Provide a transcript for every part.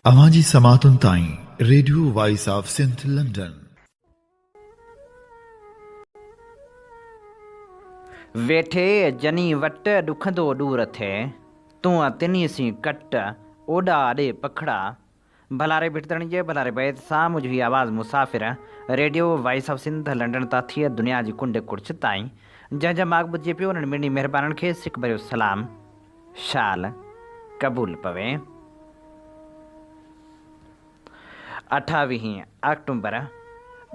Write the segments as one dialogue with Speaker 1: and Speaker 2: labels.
Speaker 1: اوهان جي سماعتن تائين radio voice of Sindh London.
Speaker 2: ويٺي جني وٽ ڏکندو ڏور ٿئي، تون تني سين ڪٽ، اوڏا ڏي پکڙا. ڀلاري ڀٽ ڌڻي جي ڀلاري بيت سان منهنجو هي آواز مسافر radio voice of Sindh London تان ٿي دنيا جي ڪنڊ ڪڙڇ تائين جنهن جا ماڳ ٻڌجي پيو انهن مڙني مهربانن کي سڪ ڀريو سلام. شال قبول پوي. اٺاويهين آڪٽومبر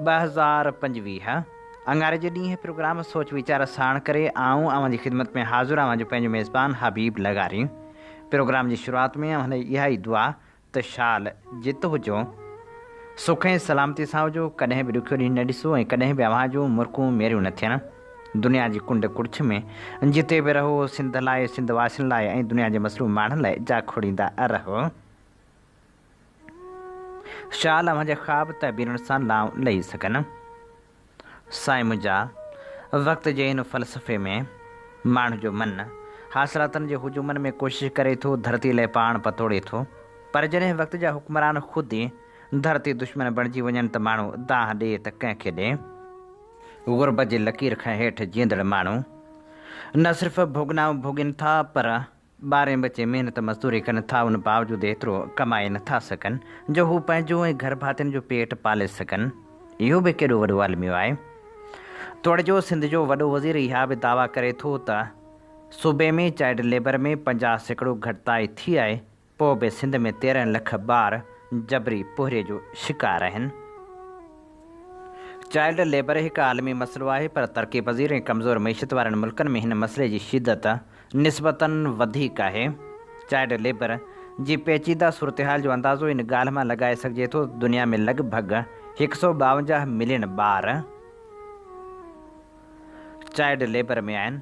Speaker 2: 2025 اڱاري جي ڏينهن پروگرام سوچ ويچار ساڻ ڪري آئون اوهان جي خدمت ۾ حاضر اوهان جو پنهنجو ميزبان حبيب لغاري پروگرام جي شروعات ۾ اوهان لاء اها ئي دعا ته شال جت هجو، سک ۽ سلامتي سان هجو، ڪڏهن به ڏکيو ڏينهن نه ڏسو ۽ ڪڏهن به اوهان جون مرڪون ميريون نه ٿين. دنيا جي ڪنڊ ڪڙڇ ۾ جتي به رهو، سنڌ لاء، سنڌ واسين لاء ۽ دنيا جي مظلوم ماڻهن لاء جاکوڙيندا رهو. شال اوهان جا خواب تعبيرن سان لانء لهي سگهن. سائين منهنجا، وقت جي هن فلسفي ۾ ماڻهو جو من حاصلاتن جي هجومن ۾ ڪوشش ڪري ٿو، ڌرتي لئه پاڻ پتوڙي ٿو، پر جڏهن وقت جا حڪمران خود ئي ڌرتي دشمن بڻجي وڃن ته ماڻهو دانهن ڏئي ته ڪنهن کي ڏئي؟ غربت جي لڪير کان هيٺ جيئندڙ ماڻهو نه صرف ڀوڳنائون ڀوڳين ٿا پر ٻارين ٻچين محنت مزدوري ڪن ٿا ان باوجود ايترو ڪمائي نه ٿا سگهن جو هو پنهنجو ۽ گهر ڀاتين جو پيٽ پالي سگهن. اهو به ڪيڏو وڏو الميو آهي. توڙي جو سنڌ جو وڏو وزير اها به دعويٰ ڪري ٿو ته صوبي ۾ چائلڊ ليبر ۾ 50% گهٽتائي ٿي آهي پوء به سنڌ ۾ 13 لک ٻار جبري پورهيي جو شڪار آهن. چائلڊ ليبر هڪ عالمي مسئلو آهي پر ترقي پذير ۽ ڪمزور معيشت وارن ملڪن ۾ هن مسئلي جي شدت نسبتاً وڌيڪ آهي. چائلڊ ليبر جي پيچيده صورتحال جو اندازو ان ڳالهه مان لڳائي سگهجي ٿو ته دنيا ۾ لڳ ڀڳ 152 ملين ٻار چائلڊ ليبر ۾ آهن،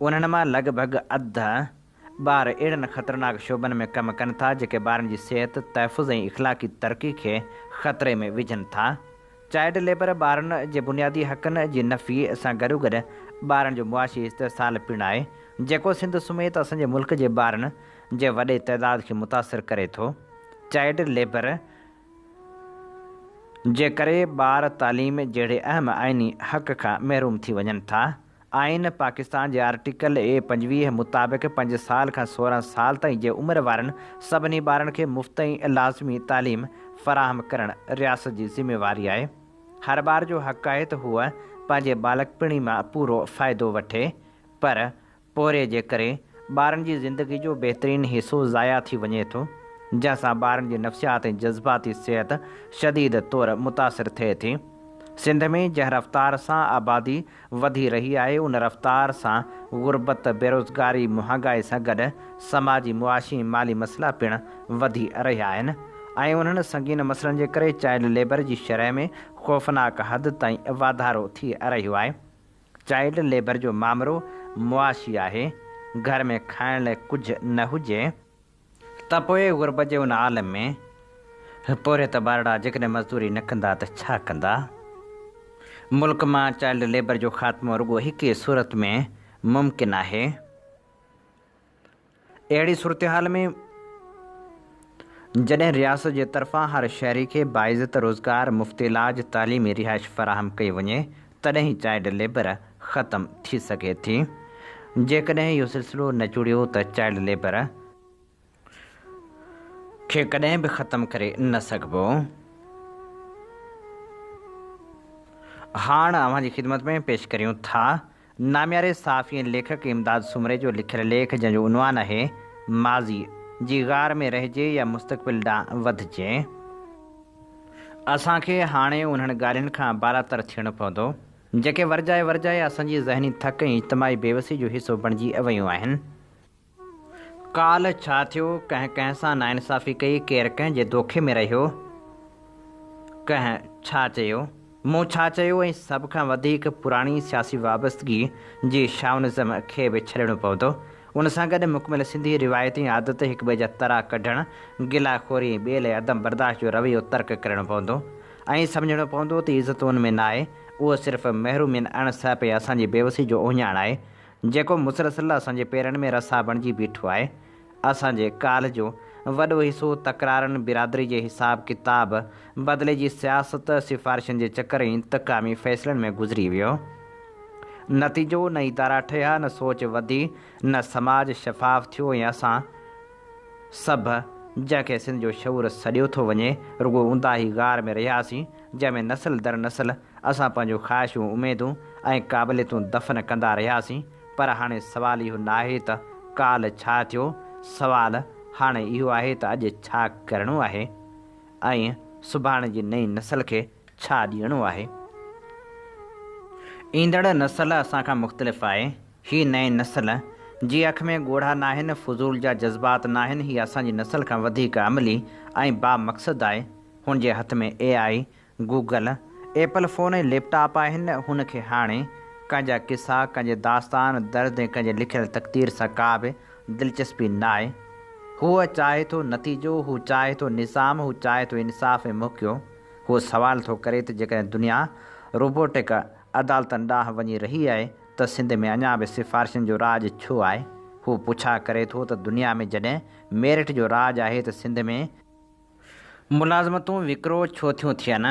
Speaker 2: انهن مان لڳ ڀڳ اڌ ٻار اهڙن خطرناڪ شعبن ۾ ڪم ڪن ٿا جيڪي ٻارن جي صحت، تحفظ ۽ اخلاقي ترقي کي خطري ۾ وجهن ٿا. چائلڊ ليبر ٻارن جي بنيادي حقن جي نفي سان گڏوگڏ ٻارن جو معاشي استحصال پڻ آهي، جيڪو سنڌ سميت اسان جي ملڪ جي ٻارن جي وڏي تعداد کي متاثر ڪري ٿو. چائلڊ ليبر جي ڪري ٻار تعليم جهڙي اهم آئيني حق کان محروم ٿي وڃن ٿا. آئين پاڪستان جي آرٽيڪل اي 25 مطابق پنج سال کان 16 سال تائين جي عمر وارن سڀني ٻارن کي مفت ۽ لازمي تعليم فراهم ڪرڻ رياست جي ذميواري آهي. هر ٻار جو حق آهي ته هو پنهنجي ٻالڪپڻي مان پورو فائدو وٺي پر پورهيي جي ڪري ٻارن جي زندگي جو بهترين حصو ضايع ٿي وڃي ٿو، جنهن سان ٻارن جي نفسيات ۽ جذباتي صحت شديد طور متاثر ٿئي ٿي. سنڌ ۾ جنهن رفتار سان آبادي وڌي رهي آهي، ان رفتار سان غربت، بيروزگاري، مهانگائي سان گڏ سماجي، معاشي ۽ مالي مسئلا پڻ وڌي رهيا آهن ۽ انهن سنگين مسئلن جي ڪري چائلڊ ليبر جي شرح ۾ خوفناڪ حد تائين واڌارو ٿي رهيو آهي. چائلڊ ليبر جو مامرو معاشي آهي، گهر ۾ کائڻ لاء ڪجهه نه هجي، ته پوء غربت جي ان عالم ۾ پورهيت ٻارڙا جيڪڏهن مزدوري نه ڪندا ته ڇا ڪندا؟ ملڪ مان چائلڊ ليبر جو خاتمو رڳو هڪ ئي صورت ۾ ممڪن آهي. اهڙي صورتحال ۾ جڏهن رياست جي طرفان هر شهري کي باعزت روزگار، مفت علاج، تعليم ۽ رهائش فراهم ڪئي وڃي تڏهن ئي چائلڊ ليبر ختم ٿي سگهي ٿي. جيڪڏهن اهو سلسلو نه جڙيو ته چائلڊ ليبر کي ڪڏهن به ختم ڪري نه سگهبو. هاڻ اوهان جي خدمت ۾ پيش ڪريون ٿا نامياري صحافي ۽ ليکڪ امداد سومري جو لکيل ليک جنهن جو عنوان آهي، ماضيء جي غار ۾ رهجي يا مستقبل ڏانهن وڌجي. اسان کي هاڻي انهن ڳالهين کان بالاتر ٿيڻو پوندو، جيڪي ورجائي ورجائي اسان جي ذهني ٿڪ ۽ اجتماعي بيوسي جو حصو بڻجي ويون آهن. ڪالهه ڇا ٿيو، ڪنهن ڪنهن سان ناانصافي ڪئي، ڪير ڪنهن جي دوکي ۾ رهيو، ڪنهن ڇا چيو، مون ڇا چيو ۽ سڀ کان وڌيڪ پراڻي سياسي وابستگي جي شائونزم کي به ڇڏڻو پوندو. ان سان گڏ مڪمل سنڌي روايت ۽ عادت هڪٻئي جا ترا ڪڍڻ، گلا خوري ۽ ٻئي لاء عدم برداشت جو رويو ترڪ ڪرڻو پوندو ۽ سمجهڻو پوندو ته عزت ان ۾ ناهي، اهو صرف محرومين، اڻ سهپ ۽ اسان جي بيوسي جو اهڃاڻ آهي. جيڪو مسلسل اسان جي پيرن ۾ رسا بڻجي بيٺو آهي. اسان جي ڪالهه جو وڏو حصو تڪرارن، برادري جي حساب ڪتاب، بدلي جي سياست، سفارشن جي چڪر ۽ انتقامي فيصلن ۾ گذري ويو. نتيجو، نه ادارا ٺهيا، نه سوچ وڌي، نه سماج شفاف ٿيو ۽ اسان سڀ، جنهن کي سنڌ جو شعور سڏيو ٿو وڃي، رڳو اونداهي غار ۾ رهياسين، جنهن ۾ نسل در نسل اسان پنهنجون خواهشون، اميدون ۽ قابليتون دفن ڪندا رهياسين. پر هاڻي سوال اهو ناهي ته ڪالهه ڇا ٿيو، سوال هاڻي اهو آهي ته اڄ ڇا ڪرڻو آهي ۽ سڀاڻي جي نئين نسل کي ڇا ڏيڻو آهي. ايندڙ نسل اسان کان مختلف آهي. هي نئين نسل جي اک ۾ ڳوڙها ناهن، فضول جا جذبات ناهن، هي اسان جي نسل کان وڌيڪ عملي ۽ بامقصد آهي. هن جي هٿ ۾ A I, Google, Apple phone ۽ laptop آهن، هن کي هاڻي ڪنهن جا قصا، ڪنهن جي داستان، درد ۽ ڪنهن جي لکيل تقدير سان ڪا به دلچسپي ناهي. هو چاهي ٿو نتيجو، هو چاهي ٿو نظام، هو چاهي ٿو انصاف ۽ موقعو. هو سوال ٿو ڪري ته جيڪڏهن دنيا روبوٽڪ عدالتن ڏانهن وڃي رهي آهي ته سنڌ ۾ اڃا به سفارشن جو راڄ ڇو آهي؟ هو پڇا ڪري ٿو ته دنيا ۾ جڏهن ميرٽ جو راڄ آهي ته سنڌ ۾ ملازمتون وڪرو ڇو ٿيون ٿين؟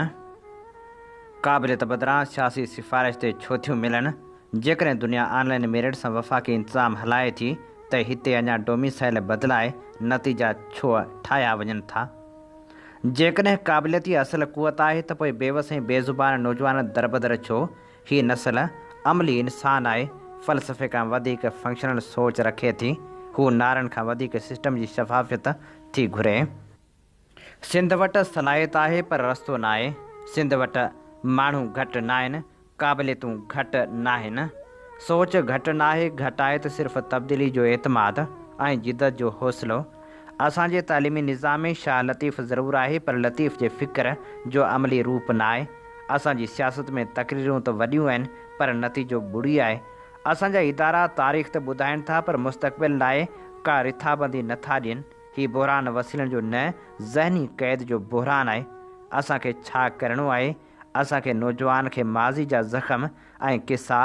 Speaker 2: قابليت بدران سياسي سفارش تي ڇو ٿيون ملن؟ جيڪڏهن دنيا آن لائن ميرٽ سان وفاقي انتظام هلائي ٿي ته هتي اڃا ڊوميسائل بدلائي نتيجا ڇو ٺاهيا وڃن ٿا؟ جيڪڏهن قابليت ئي اصل قوت آهي ته پوء بيوس ۽ بي زبان نوجوان دربدر ڇو؟ هي نسل عملي انسان آهي، فلسفي کان وڌيڪ فنڪشنل سوچ رکي ٿي، هو نعرن کان وڌيڪ سسٽم جي شفافيت ٿي گهري. سنڌ وٽ صلاحيت آهي پر رستو ناهي. سنڌ وٽ ماڻهو گهٽ ناهن، قابليتون گهٽ ناهن. سوچ گهٽ ناهي، گهٽ آهي ته صرف تبديلي جو اعتماد ۽ جدت جو حوصلو. اسان جي تعليمي نظام ۾ شاهه لطيف ضرور آهي پر لطيف جي فڪر جو عملي روپ ناهي. اسان جي سياست ۾ تقريرون ته وڏيون آهن پر نتيجو ٻڙي آهي. اسان جا ادارا تاريخ ته ٻڌائين ٿا پر مستقبل لاء ڪا رٿابندي نه ٿا ڏين. هي بحران وسيلن جو نه ذهني قيد جو بحران آهي. اسان کي ڇا ڪرڻو آهي؟ اسان کي نوجوان کي ماضي جا زخم ۽ قصا،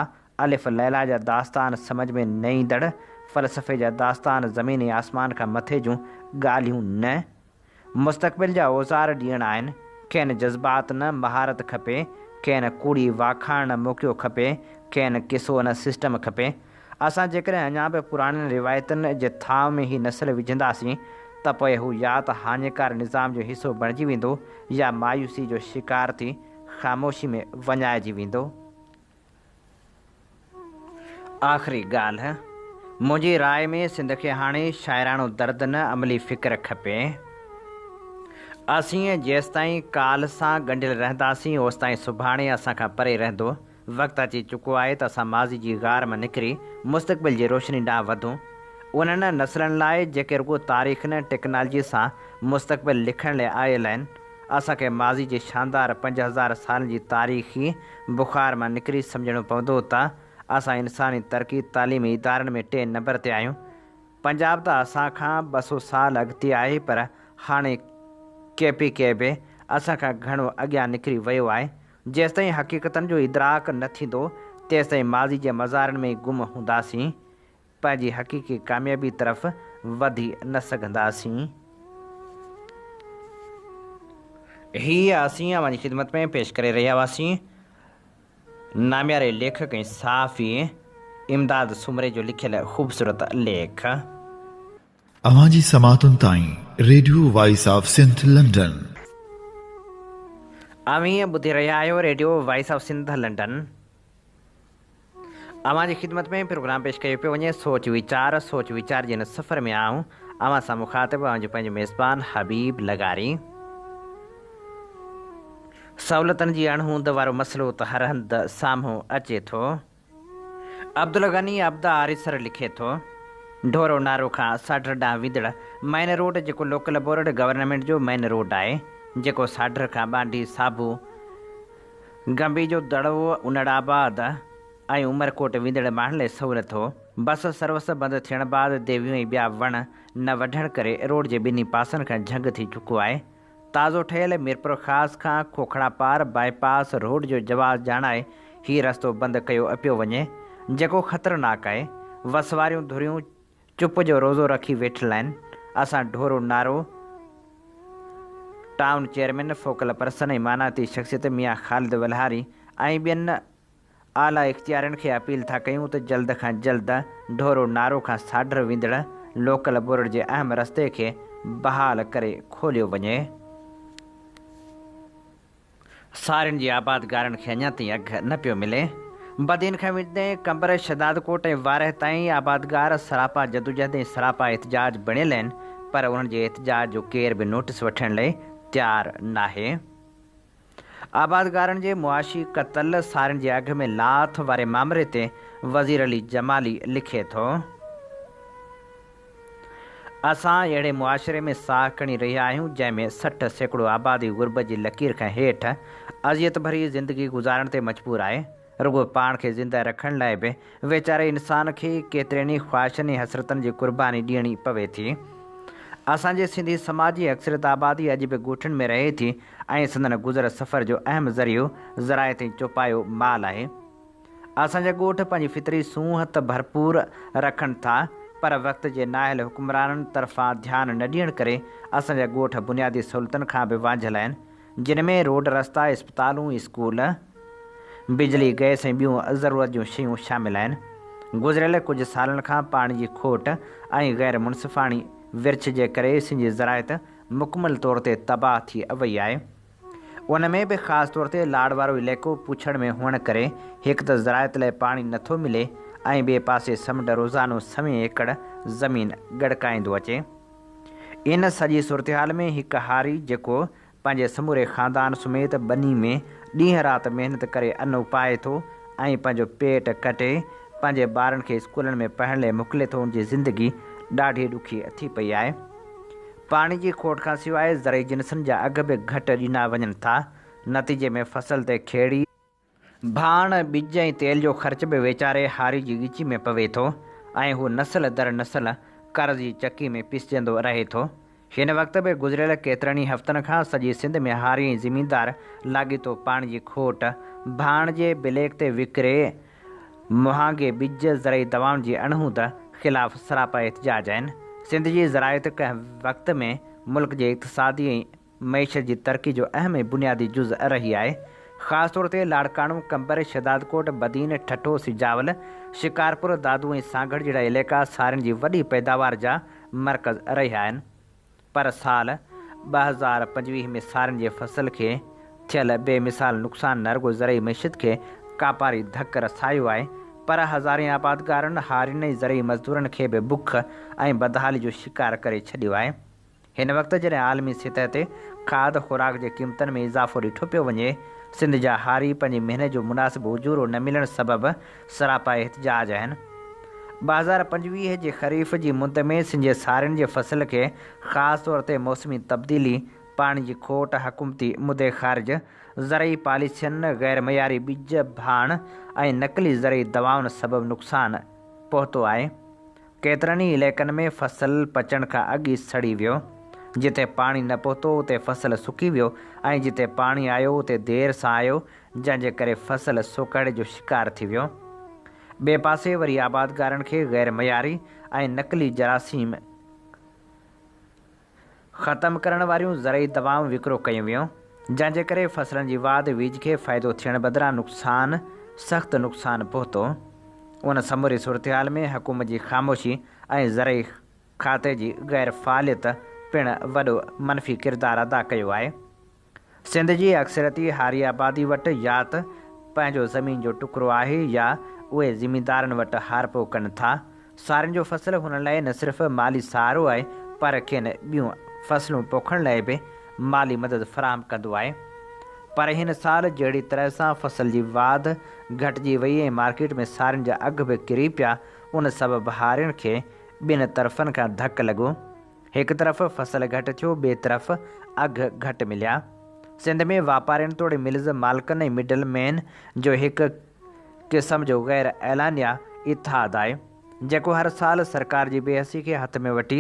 Speaker 2: الف ليليٰ جا داستان سمجهه ۾ نه ايندڙ فلسفي جا داستان زمين ۽ آسمان کان مٿي جون ڳالهيون نه مستقبل جا اوزار ڏيڻا آهن، کين جذبات نه مهارت کپي، کين ڪوڙي واکاڻ نه موقعو کپي، کين قصو نه سسٽم کپي. اسان جيڪڏهن اڃا به پراڻين روايتن جي ٿانء ۾ هي نسل وجهنداسين ته پوء هو يا ته هاڃيڪار نظام جو حصو بڻجي ويندو يا مايوسي جو شڪار ٿي خاموشي ۾ وڃائجي ويندو. آخري ڳالهه، منهنجي راء ۾ سنڌ کي هاڻي شاعراڻو درد نه عملي فڪر کپي. اسين جيستائين ڪالهه سان ڳنڍيل رهنداسين اوستائين سڀاڻي اسان کان پري رهندو. وقت اچي چڪو آهي ته اسان ماضي جي غار مان نڪري مستقبل جي روشني ڏانهن وڌون. انهن نسلن لاء جيڪي رڳو تاريخ نه ٽيڪنالجي سان مستقبل لکڻ لاء آيل آهن. اسان کي ماضي جي شاندار 5000 سالن جي تاريخي بخار مان نڪري سمجهڻو پوندو ته اسان انساني ترقي تعليمي ادارن ۾ ٽئين نمبر تي آهيون. پنجاب ته اسان کان 200 سال اڳتي آهي پر هاڻي ڪي پي ڪي به اسان کان گهڻو اڳيان نڪري ويو آهي. جيستائين حقيقتن جو ادراڪ نه ٿيندو تيستائين ماضي جي مزارن ۾ ئي گم هونداسين. پنهنجي حقيقي ڪاميابي طرف وڌي نه سگهنداسين. هي اسين اوهان جي خدمت ۾ پيش ڪري رهيا هئاسين نامياري ليکڪ ۽ صحافي امداد سومري جو لکيل خوبصورت ليک.
Speaker 1: اوهان جي سماعتن تائين radio voice of Sindh London.
Speaker 2: اوهين ٻڌي رهيا آهيو radio voice of Sindh London. اوهان جي خدمت ۾ پروگرام پيش ڪيو پيو وڃي سوچ ويچار سوچ ويچار جي هن سفر ۾ آئون اوهان سان مخاطب اوهان جو پنهنجو ميزبان حبيب لغاري. سهولتن جي اڻهوند وارو مسئلو ته هر هنڌ سامهون اچي ٿو. عبدالغني عبد آريسر لکي ٿو. ڍورو نارو کان ساڍر ڏانهن ويندڙ مين روڊ جيڪو لوڪل بورڊ گورنمينٽ جو مين روڊ آهي جيڪو ساڍر کان ٻانڊي صابو گنبي جو دڙو، انڙ آباد ۽ عمرڪوٽ ويندڙ ماڻهن لاء سهولت هو. بس سروس بند ٿيڻ بعد ديويون ۽ ٻيا وڻ نه وڍڻ ڪري روڊ جي ٻنهي پاسن کان جهنگ ٿي چڪو آهي. تازو ٺهيل ميرپورخاص کان کوکڙاپار باء پاس روڊ جو جواز ڄاڻائي هي رستو بند ڪيو اپيو وڃي، جيڪو خطرناڪ آهي. وس واريون ڌريون چپ جو روزو رکي ويٺل آهن. اسان Dhoro Naro town chairman, focal person ۽ مانائتي شخصيت ميان خالد ولهاري ۽ ٻين اعليٰ اختيارين کي اپيل ٿا ڪيون ته جلد کان جلد ڍورو نارو کان ساڍر ويندڙ لوڪل بورڊ جي اهم رستي کي بحال ڪري کوليو وڃي. سارين جي آبادگارن کي اڃا تائين اگهه نه پيو ملي. بدين کان ويندي قمبر، شهدادڪوٽ ۽ وارهه تائين آبادگار سراپا جدوجهد ۽ سراپا احتجاج بڻيل آهن پر انهن جي احتجاج جو ڪير به نوٽيس وٺڻ لئي تيار ناهي. آبادگارن جي معاشي قتل، سارين جي اگهه ۾ لاٿ واري مامري تي وزير علي جمالي لکي ٿو. اسان اهڙي معاشري ۾ ساهه کڻي رهيا آهيون جنهن ۾ 60% آبادي غربت جي لڪير کان هيٺ اذيت ڀري زندگي گذارڻ تي مجبور آهي. رڳو پاڻ کي زنده رکڻ لاء به ويچاري انسان کي ڪيترين ئي خواهشن ۽ حسرتن جي قرباني ڏيڻي پوي ٿي. اسان جي سنڌي سماج جي اڪثريت آبادي اڄ به ڳوٺن ۾ رهي ٿي ۽ سندن گذر سفر جو اهم ذريعو زراعت ۽ چوپايو مال آهي. اسان جا ڳوٺ پنهنجي فطري سونهن ته ڀرپور رکن ٿا پر وقت جي نااهل حڪمرانن طرفان ڌيان نه ڏيڻ ڪري اسان جا ڳوٺ بنيادي سهولتن کان به وانجهيل آهن جن ۾ روڊ رستا، اسپتالون، اسڪول، بجلي، گئس ۽ ٻيون ضرورت جون شيون شامل آهن. گذريل ڪجهه سالن کان پاڻي جي کوٽ ۽ غير منصفاڻي ورڇ جي ڪري سنڌ جي زراعت مڪمل طور تي تباهه ٿي وئي آهي. ان ۾ به خاص طور تي لاڙ وارو علائقو پوڇڙ ۾ هئڻ ڪري هڪ ته زراعت لاء پاڻي نه ٿو ملي ۽ ٻئي پاسي سمنڊ روزانو سوين ايڪڙ زمين ڳڙڪائيندو اچي. ان سڄي صورتحال ۾ هڪ هاري جيڪو پنهنجي سموري خاندان سميت ٻني ۾ ڏينهن رات محنت ڪري ان اپائي ٿو ۽ پنهنجو پيٽ ڪٽي پنهنجي ٻارن کي اسڪولن ۾ پڙهڻ لاء موڪلي ٿو ان جي زندگي ڏاڍي ڏکي ٿي پئي آهي. پاڻي جي کوٽ کان سواء زرعي جنسن جا اگهه به گهٽ ڏنا وڃن ٿا، نتيجي ۾ فصل تي کيڙي، ڀاڻ، ٻج ۽ تيل جو خرچ به ويچاري هاري جي ڳچي ۾ پوي ٿو ۽ هو نسل در نسل قرض جي چڪي ۾ پيسجندو رهي ٿو. هن وقت به گذريل ڪيترن ئي هفتن کان سڄي سنڌ ۾ هاري ۽ زميندار لاڳيتو پاڻي جي کوٽ، ڀاڻ جي بليڪ تي وڪري، مهانگي ٻج، زرعي دوائن جي اڻهوند خلاف سراپا احتجاج آهن. سنڌ جي زراعت ڪنهن وقت ۾ ملڪ جي اقتصادي ۽ معيشت جي ترقي جو اهم ۽ بنيادي جز رهي آهي. خاص طور تي لاڙڪاڻو، قمبر، شهدادڪوٽ، بدين، ٺٽو، سجاول، شڪارپور، دادو ۽ سانگهڙ جهڙا علائقا سارين جي وڏي پيداوار جا مرڪز رهيا آهن. پر سال 2025 ۾ سارين جي فصل کي ٿيل بي مثال نقصان نه رڳو زرعي معيشت کي ڪاپاري ڌڪ رسايو آهي پر هزارين آبادگارن، هارين ۽ زرعي مزدورن کي به بک ۽ بدحالي جو شڪار ڪري ڇڏيو آهي. هن وقت جڏهن عالمي سطح تي کاڌ خوراڪ جي قيمتن ۾ اضافو ڏٺو پيو وڃي، سنڌ جا هاري پنهنجي محنت جو مناسب اجورو نه ملڻ سبب سراپا احتجاج آهن. 2025 جي خريف جي مند ۾ سنڌ جي سارين جي فصل کي خاص طور تي موسمي تبديلي، پاڻي جي کوٽ، حڪومتي مدي خارج زرعي پاليسين، غير معياري ٻج، ڀاڻ ۽ نقلي زرعي دوائن سبب نقصان پهتو آهي. ڪيترن ئي علائقن ۾ فصل پچڻ کان اڳ ئي سڙي ويو. جتي پاڻي نه پهتو اتي فصل سڪي ويو ۽ جتي پاڻي آيو اتي دير سان آيو جنهن جي ڪري فصل سوڪهڙي جو شڪار ٿي ويو. ٻئي پاسي وري آبادگارن کي غير معياري ۽ نقلي جراثيم ختم ڪرڻ واريون زرعي دوائون وڪرو ڪيون ويون، جنهن جي ڪري فصلن جي واڌ ويجهه کي فائدو ٿيڻ بدران نقصان سخت نقصان پهتو. ان سموري صورتحال ۾ حڪومت جي خاموشي ۽ زرعي کاتي جي غير فعاليت پڻ وڏو منفي ڪردار ادا ڪيو آهي. سنڌ جي اڪثريتي هاري آبادي وٽ يا ته پنهنجو زمين جو ٽڪرو آهي يا اهي زميندارن وٽ هارپو ڪن ٿا. سارين جو فصل هنن لاء نه صرف مالي سهارو آهي پر کين ٻيون فصلون پوکڻ لاء به مالي مدد فراهم ڪندو آهي. پر هن سال جهڙي طرح سان فصل جي واڌ گهٽجي وئي ۽ مارڪيٽ ۾ سارين جا اگهه به ڪري پيا ان سبب هارين کي ٻن طرفن کان ڌڪ لڳو. هڪ طرف فصل گهٽ ٿيو ٻئي طرف اگهه گهٽ مليا. سنڌ ۾ واپارين توڙي ملز مالڪن ۽ مڊل مين جو هڪ قسم جو غير اعلانيه اتحاد آهي، جيڪو هر سال سرڪار جي بي حسي کي هٿ ۾ وٺي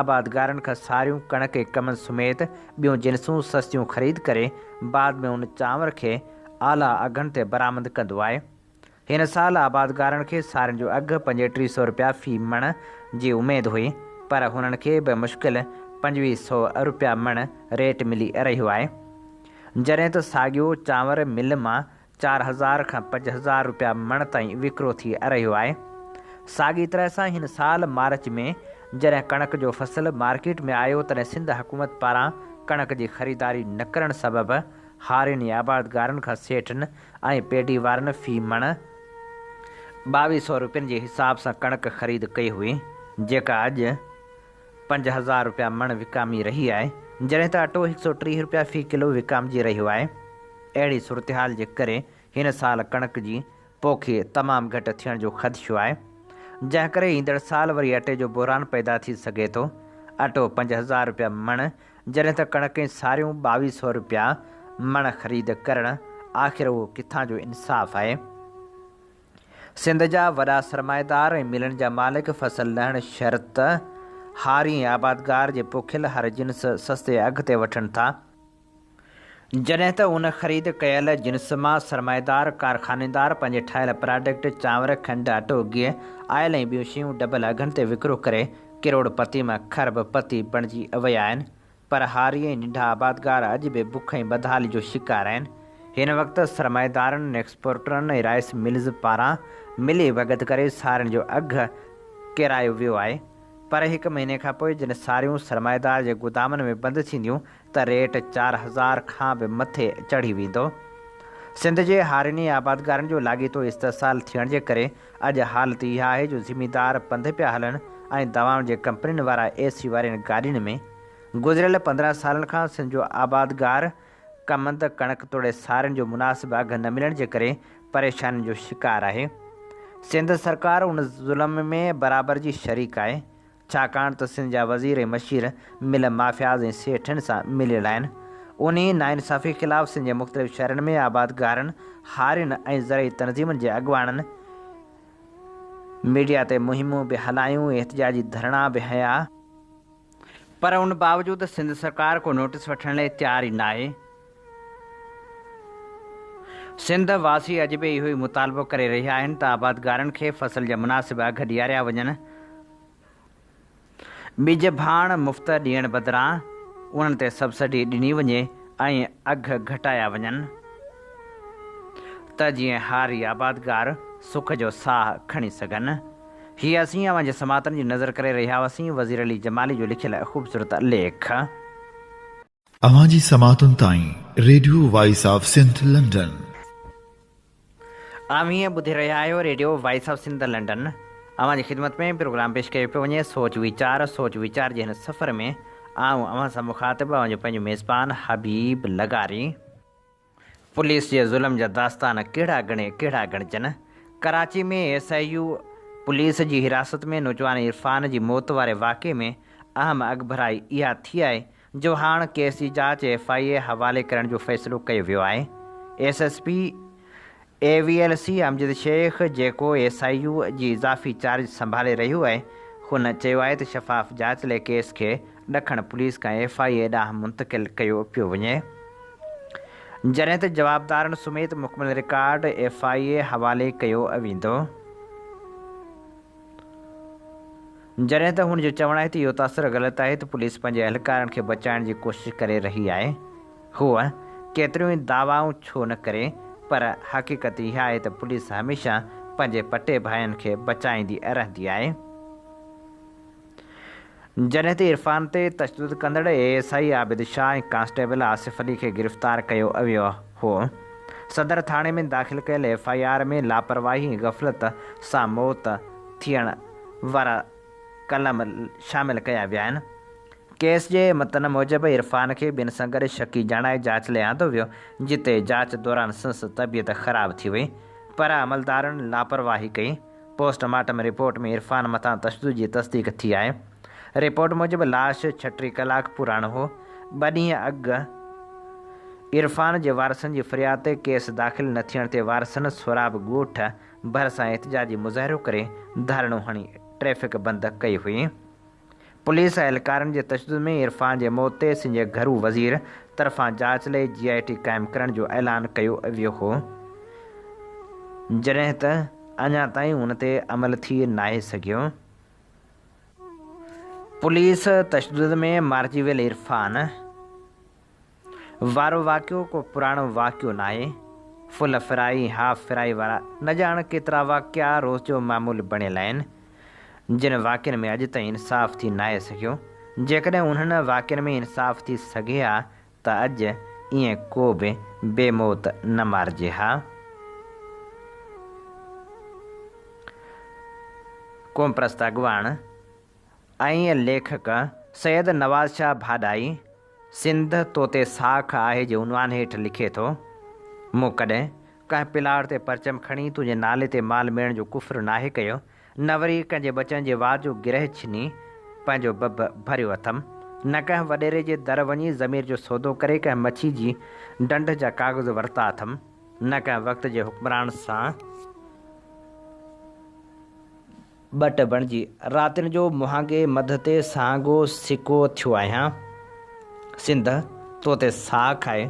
Speaker 2: آبادگارن کان ساريون، ڪڻڪ ۽ ڪمند سميت ٻيون جنسون سستيون خريد ڪري بعد ۾ ان چانور کي اعليٰ اگهن تي برآمد ڪندو آهي. هن سال آبادگارن کي سارين جو اگهه 35 سئو رپيا في مڻ جي اميد هئي پر هنن کي به مشڪل 25 سئو رپيا مڻ ريٽ ملي رهيو آهي. جڏهن ته ساڳيو چانور مل مان 4000 کان 5000 رپيا مڻ تائين وڪرو ٿي رهيو آهي. ساڳي طرح سان هن سال مارچ ۾ جڏهن ڪڻڪ جو فصل مارڪيٽ ۾ آيو تڏهن سنڌ حڪومت پاران ڪڻڪ جي خريداري نه ڪرڻ سبب هارين ۽ آبادگارن کان سيٺن ۽ پيڊي وارن في مڻ 22 سئو رپين جي حساب سان ڪڻڪ خريد ڪئي هئي جيڪا اڄ 5000 رپيا مڻ وڪامي رهي آهي جڏهن ته اٽو هڪ سئو 30 رپيا في ڪلو وڪامجي رهيو آهي. اهڙي صورتحال جي ڪري هن سال ڪڻڪ جي پوکي تمام گهٽ ٿيڻ جو خدشو آهي، جنهن ڪري ايندڙ سال وري اٽي جو بحران پيدا ٿي سگهي ٿو. اٽو 5000 رپيا مڻ جڏهن ته ڪڻڪ ۽ ساريون 22 سئو رپيا مڻ خريد ڪرڻ آخر اهو ڪٿان جو انصاف آهي؟ سنڌ جا وڏا سرمائيدار ۽ ملن جا مالڪ فصل لهڻ شرط هاري ۽ آبادگار جي پوکيل هر جنس سستي اگهه تي وٺن ٿا، جڏهن ته ان خريد ڪيل جنس مان سرمائيدار ڪارخانيدار پنهنجي ٺاهيل پراڊڪٽ چانور، کنڊ، اٽو، گيهه، آئل ۽ ٻيون شيون ڊبل اگهن تي وڪرو ڪري ڪروڙ پتي مان کرب پتي بڻجي ويا آهن. پر هاري ۽ ننڍا آبادگار اڄ به بک ۽ بدحالي جو شڪار آهن. هن وقت سرمائيدارن، ايڪسپورٽرن ۽ رائيس ملز پاران ملي ڀڳت ڪري سارين جو اگهه ڪيرايو ويو آهي. پر هڪ مهيني کانپوء جڏهن ساريون سرمائيدار جي گودامن ۾ بند ٿينديون ته ريٽ 4000 کان به مٿي چڙهي ويندو. سنڌ جي هارين ۽ آبادگارن جو لاڳيتو استحصال ٿيڻ جي ڪري اڄ حالت اها آهي جو زميندار پنڌ پيا هلن ۽ دوائن جي ڪمپنين وارا اي سي وارين گاڏين ۾. گذريل 15 سالن کان سنڌ جو آبادگار ڪمند، ڪڻڪ توڙي سارين جو مناسب اگهه نه ملڻ جي ڪري پريشانين جو شڪار آهي. سنڌ سرڪار ان ظلم ۾ برابر جي شريڪ آهي. ڇاڪاڻ ته سنڌ جا وزير ۽ مشير مل مافياز ۽ سيٺين سان مليل آهن. انهي ناانصافي خلاف سنڌ جي مختلف شهرن ۾ آبادگارن، هارين ۽ زرعي تنظيمن جي اڳواڻن ميڊيا تي مهمون به هلايون ۽ احتجاجي ڌرڻا به هنيا، پر ان باوجود سنڌ سرڪار ڪو نوٽيس وٺڻ لاء تيار ئي ناهي. سنڌ واسي اڄ به اهو ئي مطالبو ڪري رهيا آهن ته آبادگارن کي فصل جا مناسب اگهه ڏياريا وڃن، ٻج ڀاڻ مفت ڏيڻ بدران انهن تي سبسڊي ڏني وڃي ۽ اگهه گهٽايا وڃن ته جيئن هاري آبادگار سک جو ساهه کڻي سگهن. هي اسين اوهان جي سماعتن جي نظر ڪري رهيا هئاسين وزير علي جمالي جو لکيل خوبصورت ليک.
Speaker 1: اوهان جي سماعتن تائين radio voice of Sindh London.
Speaker 2: اوهين ٻڌي رهيا آهيو radio voice of Sindh London. اوهان جي خدمت ۾ پروگرام پيش ڪيو پيو وڃي سوچ ويچار سوچ ويچار جي هن سفر ۾ آئون اوهان سان مخاطب اوهان جو پنهنجو ميزبان حبيب لغاري. پوليس جي ظلم جا داستان ڪهڙا ڳڻي ڪهڙا ڳڻجن. Karachi ۾ S I U police جي حراست ۾ نوجوان عرفان جي موت واري واقعي ۾ اهم اڳڀرائي اها ٿي آهي جو هاڻ ڪيس جي جاچ ايف I اي حوالي ڪرڻ جو فيصلو ڪيو ويو آهي. S S P A V L C Amjad Shaikh جيڪو ايس I U جي اضافي چارج سنڀالي رهيو آهي هن چيو آهي ته شفاف جاچ لاء ڪيس کي ڏکڻ پوليس کان ايف I اي ڏانهن منتقل ڪيو پيو وڃي جڏهن ته جوابدارن سميت مڪمل رڪارڊ ايف I اي حوالي ڪيو ويندو. جڏهن ته هن جو چوڻ آهي ته اهو تاثر غلط آهي ته پوليس پنهنجي اهلڪارن کي بچائڻ جي ڪوشش ڪري رهي آهي. هوء ڪيتريون ئي دعوائون ڇو نه ڪري پر حقيقت اها آهي ته پوليس هميشه پنهنجي پٽي ڀائين کي بچائيندي رهندي آهي. جڏهن ته عرفان تي تشدد ڪندڙ A S I Abid Shah ۽ constable Asif Ali کي گرفتار ڪيو ويو هو. صدر ٿاڻي ۾ داخل ڪيل ايف I R ۾ لاپرواهي ۽ غفلت سان موت ٿيڻ وارا قلم شامل ڪيا ويا آهن. ڪيس جي متن موجب عرفان کي ٻين سان گڏ شڪي ڄاڻائي جاچ لاء آندو ويو، جتي جاچ دوران سندس طبيعت خراب ٿي وئي پر عملدارن لاپرواهي ڪئي. پوسٽ مارٽم رپورٽ ۾ عرفان مٿان تشدد جي تصديق ٿي آهي. رپورٽ موجب لاش 36 ڪلاڪ پراڻو هو. ٻه ڏينهن اڳ عرفان جي وارثن جي فرياد تي ڪيس داخل نه ٿيڻ تي وارثن سهراب ڳوٺ ڀرسان احتجاجي مظاهرو ڪري ڌرڻو هڻي ٽريفڪ بند ڪئي هئي. پوليس اهلڪارن جي تشدد ۾ عرفان جي موت تي سنڌ جي گهرو وزير طرفان جاچ لئي جي آء ٽي قائم ڪرڻ جو اعلان ڪيو ويو هو جڏهن ته اڃا تائين ان تي عمل ٿي ناهي سگهيو. پوليس تشدد ۾ مارجي ويل عرفان وارو واقعو ڪو پراڻو واقعو ناهي. فل فرائي ۽ هاف فرائي وارا نه ڄاڻ ڪيترا واقعا روز جو معمول بڻيل آهن، جن واقعن ۾ اڄ تائين انصاف ٿي ناهي سگهيو. جيڪڏهن انهن واقعن ۾ انصاف ٿي سگهي ها ته اڄ ائين ڪو به بي موت نه مارجي ها. قومپرست اڳواڻ ۽ ليکڪ سيد نواز شاهه ڀاڏائي سنڌ تو تي ساک آهي جي عنوان هيٺ لکي ٿو، مون ڪڏهن ڪنهن پلاڙ تي پرچم کڻي تنهنجي نالي تي مال ميڙڻ جو ڪفر ناهي ڪيو، نه وري ڪنهن جي ٻچن جي وات جو گرهه ڇني پنهنجو بڀ ڀريو اٿم، نه ڪنهن وڏيري جي در وڃي ضمير جو سودو ڪري ڪنهن مڇي جي ڊنڍ جا ڪاغذ ورتا اٿم، نه ڪنهن وقت جي حڪمران سان ٻٽ بڻجي راتين جو مهانگي مڌ تي سهانگو سڪو ٿيو آهيان. سنڌ تو تي ساهه کائي،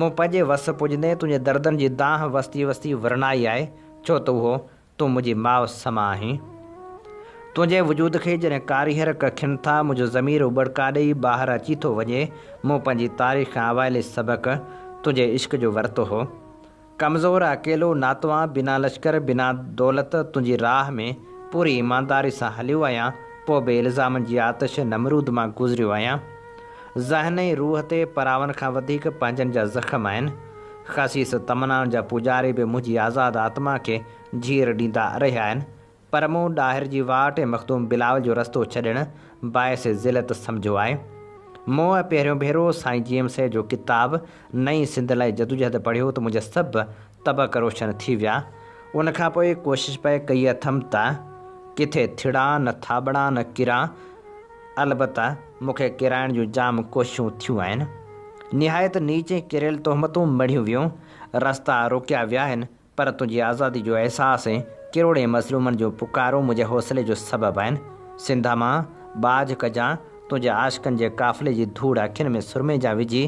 Speaker 2: مون پنهنجي وس پڄندي تنهنجي دردن جي دانهن وستي وستي ورنائي آهي، ڇو ته اهو تون منهنجي ماء سما آهين. تنهنجي وجود کي جڏهن ڪاريهر ڪکين ٿا، منهنجو ضمير اٻڙڪا ڏيئي ٻاهر اچي ٿو وڃي. مون پنهنجي تاريخ کان اوائلي سبق تنهنجي عشق جو ورتو هو. ڪمزور، اڪيلو، ناتوان، بنا لشڪر، بنا دولت تنهنجي راهه ۾ پوري ايمانداري سان هليو آهيان، پوء به الزامن جي آتش نمرود مان گذريو آهيان. ذهن ۽ روح تي پراون کان وڌيڪ پنهنجن جا زخم آهن. خسيس تمنائن جا پوڄاري به منهنجي آزاد آتما کي جهير ڏيندا رهيا آهن، پر مون ڏاهر جي واٽ ۽ مخدوم بلاول جو رستو ڇڏڻ باعث ذلت سمجهيو آهي. مون پهريون ڀيرو سائين جي ايم سيد جو ڪتاب نئين سنڌ لاء جدوجهد پڙهيو ته منهنجا سڀ طبق روشن ٿي ويا. ان کان پوء ڪوشش پئي ڪئي اٿم ته ڪٿي ٿڙان نه ٿاٻڙان نه ڪران، البته مون کي ڪيرائڻ جون جام ڪوششون ٿيون آهن. نهايت نيچ ۽ ڪريل تهمتون مڙهيون ويون، رستا روڪيا ويا آهن، پر تنهنجي آزادي جو احساس ۽ ڪروڙين مظلومن جون پڪارون منهنجي حوصلي جو سبب آهن. سنڌ مان ٻاجهه ڪجان، تنهنجي عاشقن جي قافلي جي ڌوڙ اکين ۾ سرمي جان وجهي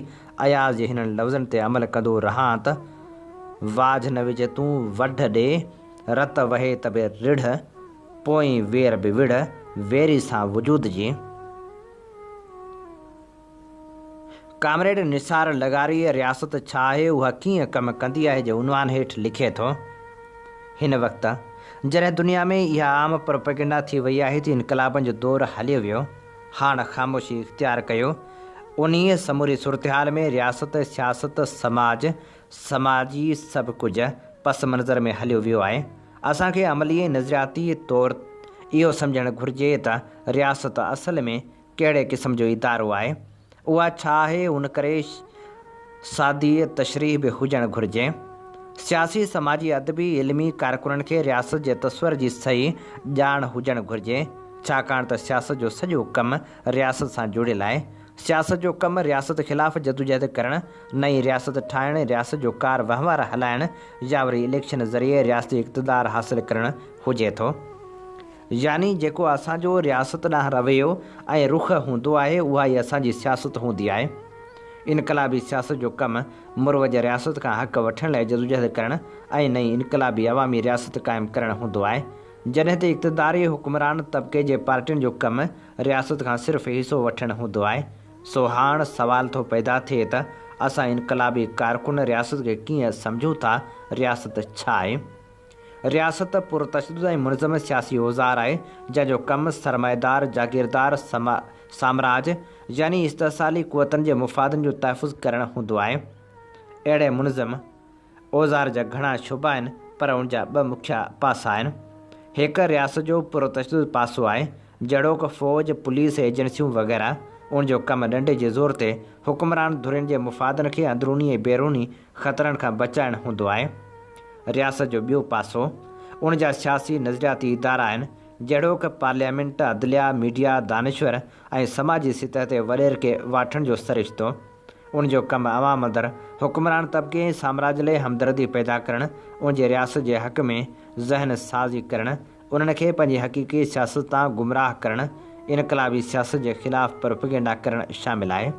Speaker 2: اياز جي هنن لفظن تي عمل ڪندو رهان ته، واجهه نه وجهه تون وڍ ڏي، رت وهي ته به رڙهه، پوئين وير به وڙهه، ويري سان وجود جي. ڪامريڊ نثار لغاري رياست ڇا آهي، اها ڪيئن ڪم ڪندي آهي جي عنوان هيٺ لکي ٿو، هن وقت جڏهن دنيا ۾ اها عام پروپيگنڊا ٿي وئي آهي ته انقلابن جو دور هليو ويو، هاڻ خاموشي اختيار ڪيو، انهيء سموري صورتحال ۾ رياست، سياست، سماج، سماجي سڀ ڪجهه پس منظر ۾ هليو ويو آهي. اسان کي عملي ۽ نظرياتي طور اهو سمجهڻ گهرجي ته رياست اصل ۾ ڪهڙي قسم جو ادارو آهي، اها ڇا آهي، ان ڪري سادي تشريح به هجڻ گهرجي. سياسي، سماجي، ادبي، علمي ڪارڪنن کي رياست جي تصور جي صحيح ڄاڻ هجڻ گهرجي، ڇاڪاڻ ته سياست جو سڄو ڪم رياست سان جڙيل آهي. سياست جو ڪم رياست خلاف جدوجهد ڪرڻ، نئين رياست ٺاهڻ، رياست جو ڪار وهنوار هلائڻ يا وري اليڪشن ذريعي رياستي اقتدار حاصل ڪرڻ هجي ٿو. يعني جيڪو اسان جو رياست ڏانهن رويو ۽ رخ هوندو آهي اها ئي اسان جي سياست هوندي آهي. انقلابي سياست جو ڪم مروج رياست کان حق وٺڻ لاء جدوجهد ڪرڻ ۽ نئين انقلابي عوامي رياست قائم ڪرڻ هوندو آهي. جڏهن ته اقتداري حڪمران طبقي جي پارٽين جو ڪم رياست کان صرف حصو وٺڻ هوندو آهي. سو هاڻ سوال ٿو پيدا ٿئي ته اسان انقلابي ڪارڪن رياست کي ڪيئن سمجهون ٿا، رياست ڇا آهي؟ رياست پرتشدد ۽ منظم سياسي اوزار آهي، جنهن جو ڪم سرمائيدار، جاگيردار، سامراج يعني استحصالي قوتن جي مفادن جو تحفظ ڪرڻ هوندو آهي. اهڙي منظم اوزار جا گهڻا شعبا آهن، پر ان جا ٻه مکيه پاسا آهن. هڪ رياست جو پرتشدد پاسو آهي، جهڙوڪ فوج، پوليس ايجنسيون وغيره، ان جو ڪم ڏنڊي جي زور تي حڪمران ڌرين جي مفادن کي اندروني ۽ بيروني خطرن کان بچائڻ هوندو آهي. رياست جو ٻيو پاسو ان جا سياسي نظرياتي ادارا آهن، جهڙوڪ پارليامينٽ، عدليه، ميڊيا، دانشور ۽ سماجي سطح تي وڏيرڪي واٺن جو سرشتو. ان جو ڪم عوام اندر حڪمران طبقي ۽ سامراج لئه همدردي پيدا ڪرڻ، ان جي رياست جي حق ۾ ذهن سازي ڪرڻ، انهن کي پنهنجي حقيقي سياست تان گمراهه ڪرڻ، انقلابي سياست جي خلاف پروپيگنڊا ڪرڻ شامل آهي.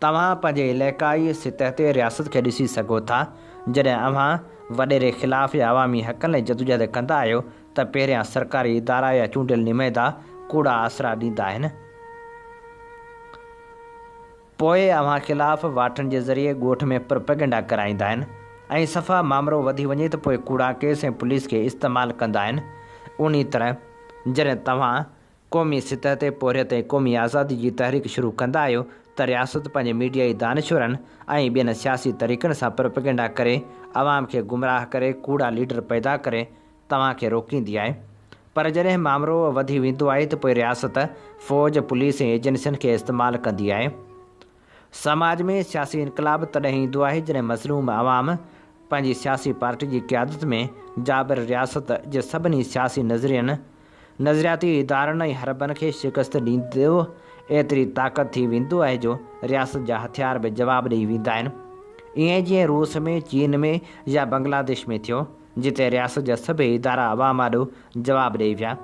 Speaker 2: توهان پنهنجي علائقائي سطح تي رياست کي ڏسي سگهو ٿا. جڏهن اوهان وڏيري خلاف يا عوامي حقن لاء جدوجهد ڪندا آهيو ته پهريان سرڪاري ادارا يا چونڊيل نمائندا ڪوڙا آسرا ڏيندا آهن. پوء اوهان خلاف واٺن جي ذريعي ڳوٺ ۾ پروپيگنڊا ڪرائيندا آهن ۽ صفا مامرو وڌي وڃي ته پوء ڪوڙا ڪيس ۽ پوليس کي استعمال ڪندا آهن. انهي طرح جڏهن توهان قومي سطح تي پورهيت ۽ قومي آزادي جي تحريڪ شروع ڪندا آهيو ته رياست پنهنجي ميڊيائي دانشورن ۽ ٻين سياسي طريقن سان پروپيگنڊا ڪري عوام کي گمراهه ڪري ڪوڙا ليڊر پيدا ڪري توهان کي روڪيندي آهي پر جڏهن مامرو وڌي ويندو آهي ته پوء رياست فوج، پوليس ۽ ايجنسين کي استعمال ڪندي آهي. سماج ۾ سياسي انقلاب تڏهن ايندو آهي جڏهن مظلوم عوام پنهنجي سياسي پارٽي جي قيادت ۾ جابر رياست جي سڀني سياسي نظرين، نظرياتي ادارن ۽ حربن کي شڪست ڏيندو ايتري طاقت ٿي ويندو آهي جو رياست جا هٿيار به جواب ڏئي ويندا آهن. ائين جيئن روس ۾، چين ۾ يا بنگلاديش ۾ ٿيو. جتي رياست جا سڀئي ادارا عوام آڏو جواب ڏئي ويا.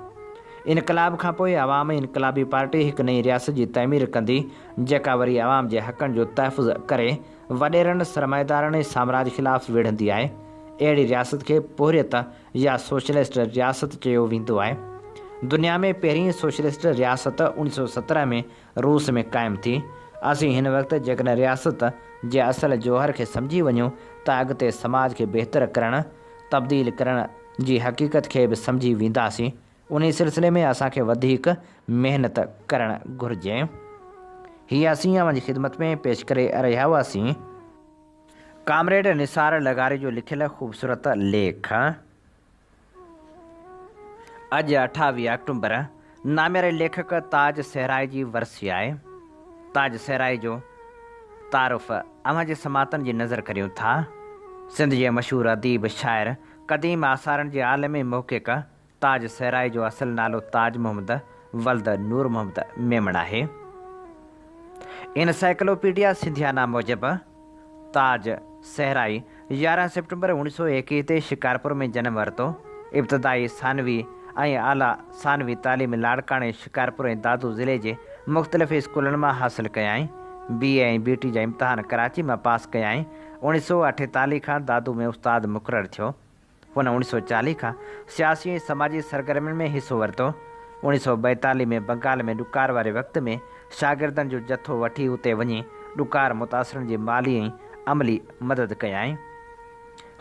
Speaker 2: انقلاب کان پوء عوام ۽ انقلابي پارٽي هڪ نئين رياست جي تعمير ڪندي، جيڪا وري عوام جي حقن جو تحفظ ڪري وڏيرن، سرمائيدارن ۽ سامراج خلاف وڙهندي آهي. اهڙي رياست کي پورهيت يا سوشلسٽ رياست چيو ويندو آهي. دنيا ۾ پهرين سوشلسٽ رياست 1917 ۾ روس ۾ قائم ٿي. اسين هن وقت جيڪڏهن رياست جي اصل جوهر کي سمجهي وڃون ته اڳتي سماج کي بهتر ڪرڻ، تبديل ڪرڻ جي حقيقت کي به سمجهي وينداسين. انهي سلسلي ۾ اسان کي وڌيڪ محنت ڪرڻ گهرجي. هي اسين اوهان جي خدمت ۾ پيش ڪري رهيا هئاسين. ڪامريڊ نثار لغاري جو لکيل خوبصورت ليک. اڄ 28 آڪٽومبر نامياري ليکڪ تاج صحرائي جي ورسي آهي. تاج صحرائي جو تعارف اوهان جي سماعتن جي نظر ڪريون ٿا. سنڌ جي مشهور اديب، شاعر، قديم آثارن جي عالم ۽ محقق تاج صحرائي جو اصل نالو تاج محمد ولد نور محمد ميمڻ آهي. انسائيڪلوپيڊيا سنڌيانا موجب تاج صحرائي 11 سيپٽمبر 1921 تي شڪارپور ۾ جنم ورتو. ابتدائي، ثانوي ۽ اعليٰ ثانوي تعليم لاڙڪاڻي، شڪارپور ۽ دادو ضلعي جي مختلف اسڪولن مان حاصل ڪيائين. بي اي ۽ بي ٽي جا امتحان ڪراچي مان پاس ڪيائين. 1948 کان دادو ۾ استاد مقرر ٿيو. هن 1940 کان سياسي ۽ سماجي سرگرمين ۾ حصو ورتو. 1942 ۾ بنگال ۾ ڏڪار واري وقت ۾ شاگردن جو جٿو وٺي اتي وڃي ڏڪار متاثرن جي مالي ۽ عملي مدد ڪيائين.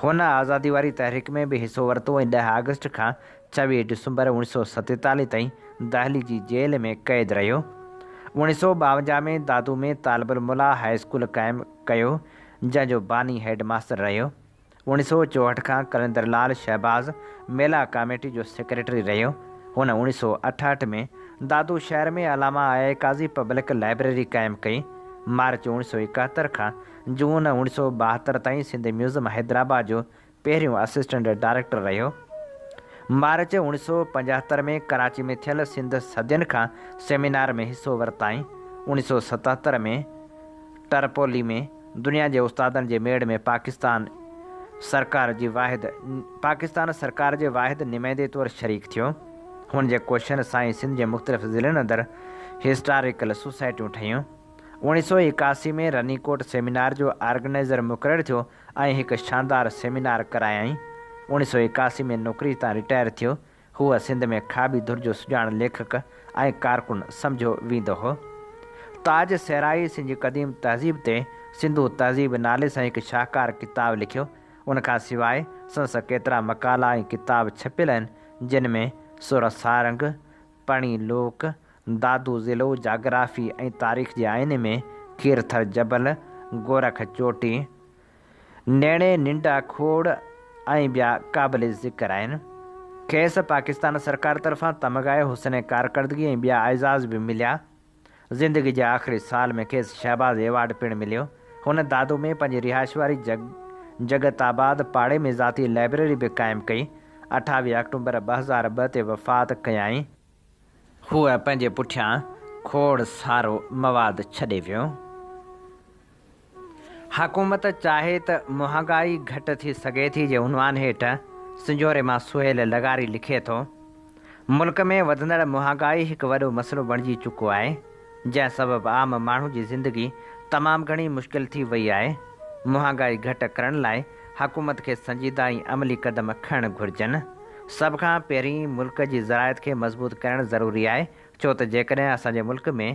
Speaker 2: هن آزادي واري تحريڪ ۾ به حصو ورتو ۽ 10 آگسٽ کان 26 ڊسمبر 1947 تائين دهلي جي جيل ۾ قيد رهيو. 1952 ۾ دادو ۾ طالب الموليٰ هاء اسڪول قائم ڪيو، جنهن جو باني هيڊ ماستر رهيو. 1964 کان قلندر لال شهباز ميلا ڪاميٽي جو سيڪريٽري رهيو. هن 1968 ۾ دادو شهر ۾ علامه I I Qazi public library قائم ڪئي. مارچ 1971 کان جون 1972 تائين سنڌ ميوزم حيدرآباد جو پهريون اسسٽنٽ ڊائريڪٽر رهيو. مارچ 1975 ۾ ڪراچي ۾ ٿيل سنڌ صدين کان سيمينار ۾ حصو ورتائين. 1977 ۾ ٽرپولي ۾ دنيا جي استادن جي ميڙ ۾ پاڪستان سرڪار جي واحد پاڪستان سرڪار جي واحد نمائندي طور شريڪ ٿيو. هن جي ڪوششن سان ئي سنڌ جي مختلف ضلعن اندر هسٽاريڪل سوسائٽيون ٺهيون. 1981 ۾ رني ڪوٽ سيمينار جو آرگنائيزر مقرر ٿيو ۽ هڪ شاندار سيمينار ڪرايائين. 1981 ۾ نوڪري تان رٽائر ٿيو. هو سنڌ ۾ کاٻي ڌر جو سڄاڻ ليکڪ ۽ ڪارڪن سمجهيو ويندو هو. تاج صحرائي سنڌ جي قديم تهذيب تي سنڌو تهذيب نالي سان هڪ شاهڪار ڪتاب لکيو. ان کان سواء سندس ڪيترا مقالا ۽ ڪتاب ڇپيل آهن، جن ۾ سر سارنگ، پڻي لوڪ، دادو ضلعو جاگرافي ۽ تاريخ جي آئيني ۾، کيرٿر جبل، گورک چوٽي، نيڻي ننڊ اکوڙ ۽ ٻيا قابل ذڪر آهن. کيس پاڪستان سرڪار طرفان تمغهء حسن ڪارڪردگي ۽ ٻيا اعزاز به مليا. زندگي جي آخري سال ۾ کيس شهباز ايوارڊ پڻ مليو. هن دادو ۾ پنهنجي رهائش واري جڳت آباد پاڙي ۾ ذاتي لائبريري به قائم ڪئي. 28 آڪٽومبر 2002 تي وفات ڪيائين. هو پنهنجي پٺيان کوڙ سارو مواد ڇڏي ويو. حڪومت چاهي ته مهانگائي گهٽ ٿي سگهي ٿي جي عنوان هيٺ سنجهوري مان سهيل لغاري لکي ٿو، ملڪ ۾ وڌندڙ مهانگائي هڪ وڏو مسئلو بڻجي چڪو آهي، جنهن سبب عام ماڻهو جي زندگي تمام گهڻي مشڪل ٿي وئي آهي، مهانگائي گهٽ ڪرڻ لاء حڪومت کي سنجيده ۽ عملي قدم کڻڻ گهرجن. سڀ کان پهرين ملڪ جي زراعت کي مضبوط ڪرڻ ضروري آهي، ڇو ته جيڪڏهن اسان جي ملڪ ۾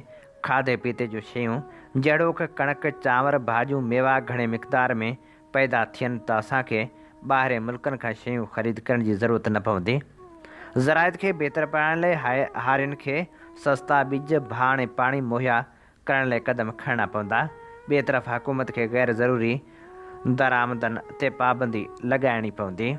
Speaker 2: کاڌي پيتي جون شيون جهڙوڪ ڪڻڪ، چانور، ڀاڄيون، ميوا گهڻي مقدار ۾ پيدا ٿين ته اسان کي ٻاهرين ملڪن کان شيون خريد ڪرڻ جي ضرورت نه پوندي. زراعت کي بهتر بڻائڻ لاء هارين کي سستا ٻج، ڀاڻ ۽ پاڻي مهيا ڪرڻ لاء قدم کڻڻا پوندا. ٻئي طرف حڪومت کي غير ضروري درآمدن تي پابندي لڳائڻي پوندي.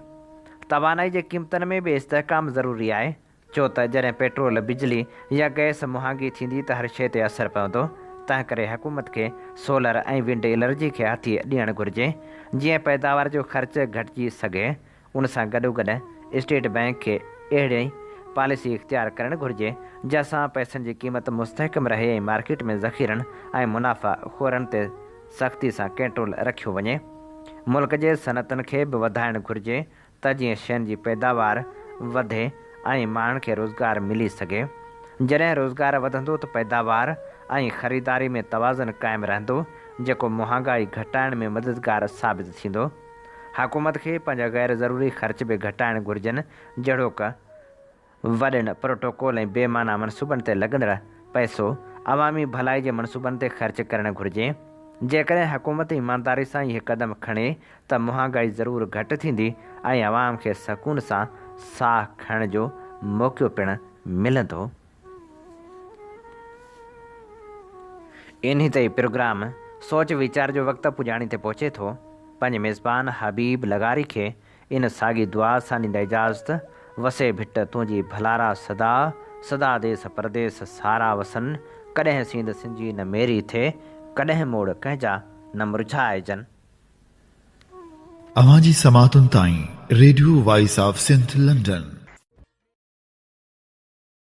Speaker 2: توانائي جي قيمتن ۾ به استحڪام ضروري آهي. ڇو ته جڏهن پيٽرول، بجلي يا گئس مهانگي ٿيندي ته هر شيء تي اثر پوندو، تنهنڪري حڪومت کي سولر ۽ ونڊ الرجي کي هٿي ڏيڻ گهرجي، جيئن پيداوار جو خرچ گهٽجي سگهي. ان سان گڏوگڏ اسٽيٽ بئنڪ کي اهڙي پاليسي اختيار ڪرڻ گهرجي، جنهن سان پئسن جي قيمت مستحڪم رهي ۽ مارڪيٽ ۾ ذخيرن ۽ منافع خورن تي سختي سان ڪنٽرول رکيو وڃي. ملڪ جي صنعتن کي به وڌائڻ گهرجي ته جيئن شين جي پيداوار وڌي ۽ ماڻهن کي روزگار ملي سگهي. جڏهن روزگار وڌندو ته پيداوار ۽ خريداري ۾ توازن قائم رهندو، جيڪو مهانگائي گهٽائڻ ۾ مددگار ثابت ٿيندو. حڪومت کي پنهنجا غير ضروري خرچ به گهٽائڻ گهرجن، جهڙوڪ، وڏن پروٽوڪول ۽ بي معنيٰ منصوبن تي لڳندڙ پئسو عوامي ڀلائي جي منصوبن تي خرچ ڪرڻ گهرجي. جيڪڏهن حڪومت ايمانداري سان اهي قدم کڻي ته مهانگائي ضرور گهٽ ٿيندي ۽ عوام کي سڪون سان ساهه کڻڻ جو موقعو پڻ ملندو. انهي تي ئي پروگرام سوچ ويچار جو وقت پڄاڻي تي پهچي ٿو. پنهنجي ميزبان حبيب لغاري کي ان ساڳي دعا سان ڏيندا اجازت، وسي ڀٽ تنهنجي ڀلارا سدا، سدا ديس پرديس سارا وسن، ڪڏهن سينڌ سنجي نه ميري ٿئي، ڪڏهن موڙ ڪنهن جا نه مرجهائجن.
Speaker 1: اوهان جي سماعتن تائين radio voice of Sindh London.